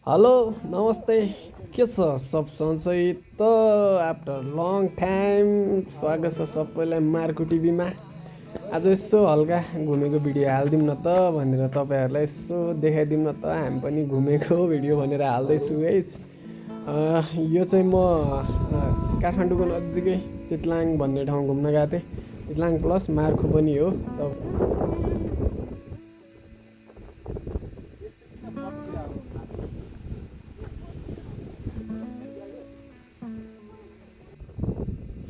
Hello नमस्ते के छ सब सन्चै त आफ्टर लङ टाइम स्वागत छ सबैलाई मार्को टिभीमा। आज यसो हल्का घुमेको भिडियो हालिदिउँ न त भनेर तपाईँहरूलाई यसो देखाइदिउँ न त हामी पनि घुमेको भिडियो भनेर हाल्दैछु है। यो चाहिँ म काठमाडौँको नजिकै चितलाङ भन्ने ठाउँ घुम्न गएको थिएँ। चितलाङ प्लस मार्को पनि हो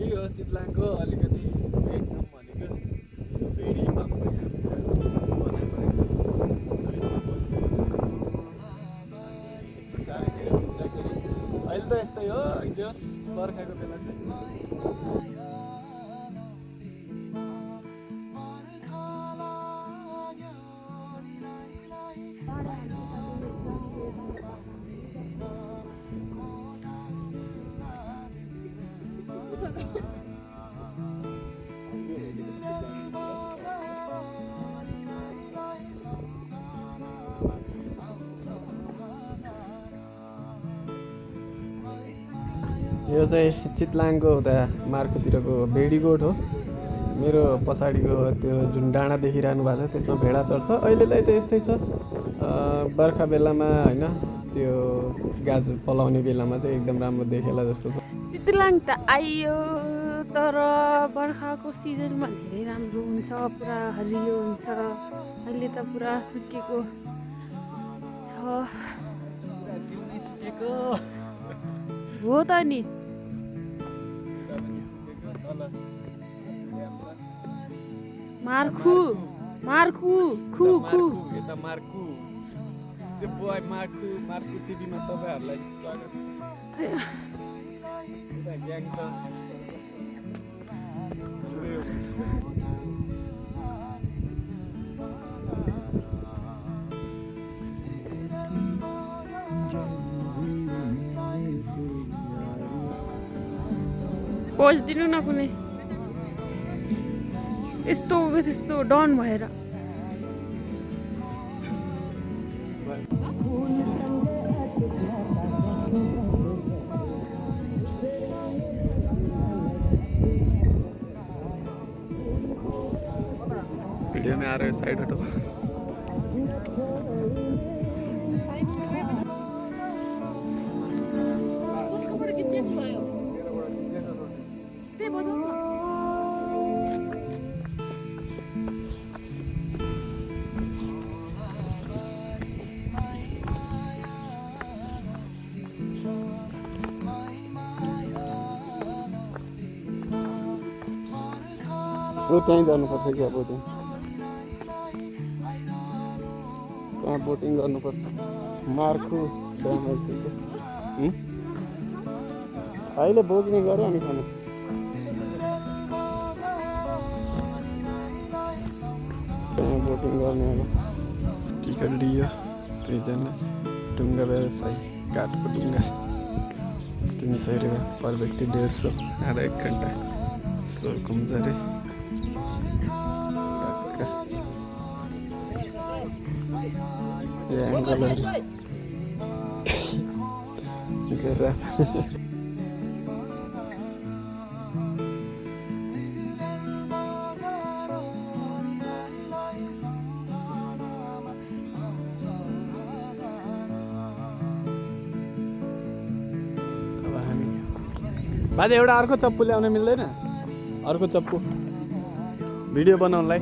यही हो चितलाङको अलिकति एकदम भनेको भेडी भएको अहिले त यस्तै हो जस बर्खाको बेला चाहिँ यो चाहिँ चितलाङको उता मार्कोतिरको भेडीगोठ हो। मेरो पछाडिको त्यो जुन डाँडा देखिरहनु भएको छ त्यसमा भेडा चढ्छ। अहिलेलाई त यस्तै छ, बर्खा बेलामा होइन त्यो गाजर पलाउने बेलामा चाहिँ एकदम राम्रो देखेला जस्तो छ। चितलाङ त आइयो तर बर्खाको सिजनमा धेरै राम्रो हुन्छ, पुरा हरियो हुन्छ। अहिले त पुरा सुकेको छ। हो त नि मार्खु मार्खु खु खु यता मार्कु बोय मार्कु मार्कु टिभीमा तपाईँहरूलाई स्वागत। यता ग्याङ छ। पोज दिनु न कुनै यस्तो त्यस्तो डन भएर। वीडियो में आ रहे हो साइड हटो। वो त्यहीँ जानुपर्छ क्या बोटिङ, त्यहाँ बोटिङ गर्नुपर्छ। मार्कु ड्याम अहिले बोक्ने गऱ्यो अनि खाने त्यहाँ बोटिङ गर्ने अब टिकट लियो 3 जना। ढुङ्गा व्यवसाय काठको ढुङ्गा 300 रुपियाँ पर व्यक्ति 150, आधा 1 घन्टा सो घुम्छ अरे। एङ्गलहरू गरिरहेको बाजे एउटा अर्को चप्पु ल्याउन मिल्दैन? अर्को चप्पु भिडियो बनाउनलाई।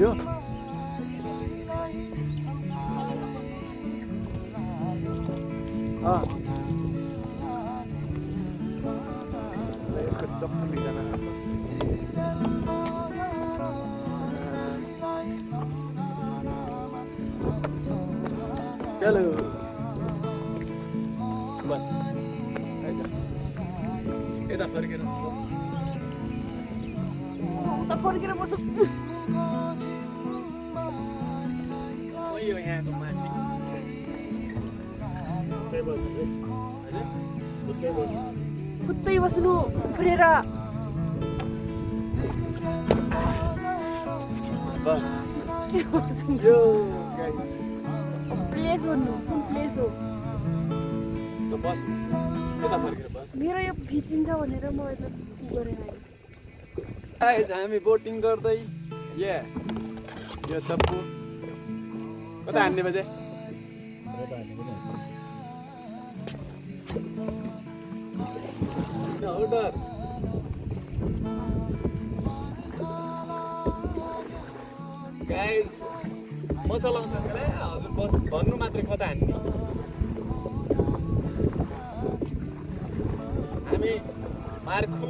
यो यसको चप्पु निकाल। चलो बस यता फर्केर बस्छु। यहाँको मान्छे खुत्तै बस्नु उफ्रेर। बस के गर्छु यो गाइस प्लेस भन्नु कुन प्लेस हो त बस यता फर्केर बस मेरो यो भिचिन्छ भनेर म यता गरेँ गाइस हामी बोटिङ गर्दै या यो चप्पु कता हान्ने बजे डर गाइस म चलाउँछ होला हजुर बस भन्नु मात्रै कता हान्ने हामी मार्कु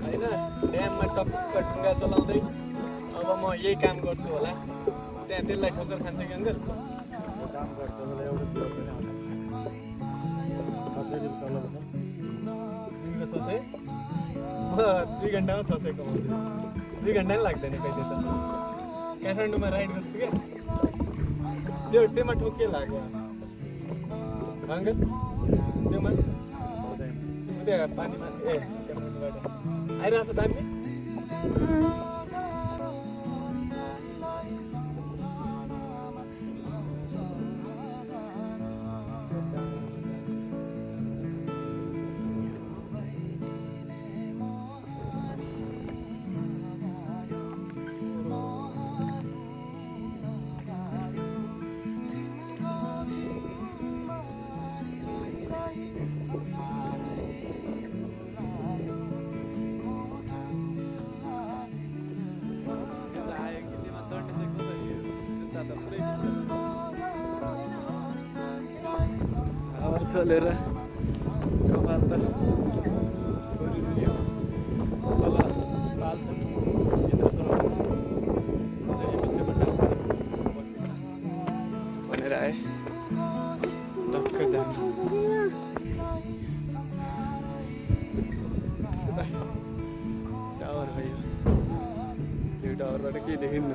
होइन ड्याममा टक्क ढुङ्गा चलाउँदै अब म यही काम गर्छु होला त्यहाँ त्यसलाई ठोकर खान्छ कि अङ्कल काम गर्छ सोचे म 2 घन्टामा 600 कमाउँछु 2 घन्टा पनि लाग्दैन कहिले त काठमाडौँमा राइड गर्छु क्या त्योमा ठोके लाग्यो अङ्कल त्योमा त्यहाँ पानीमा ए काठमाडौँबाट आइरहेको छ दामी चलेर सोफा त भनेर आए टक्क टावर भयो यो टावरबाट केही देखिन्न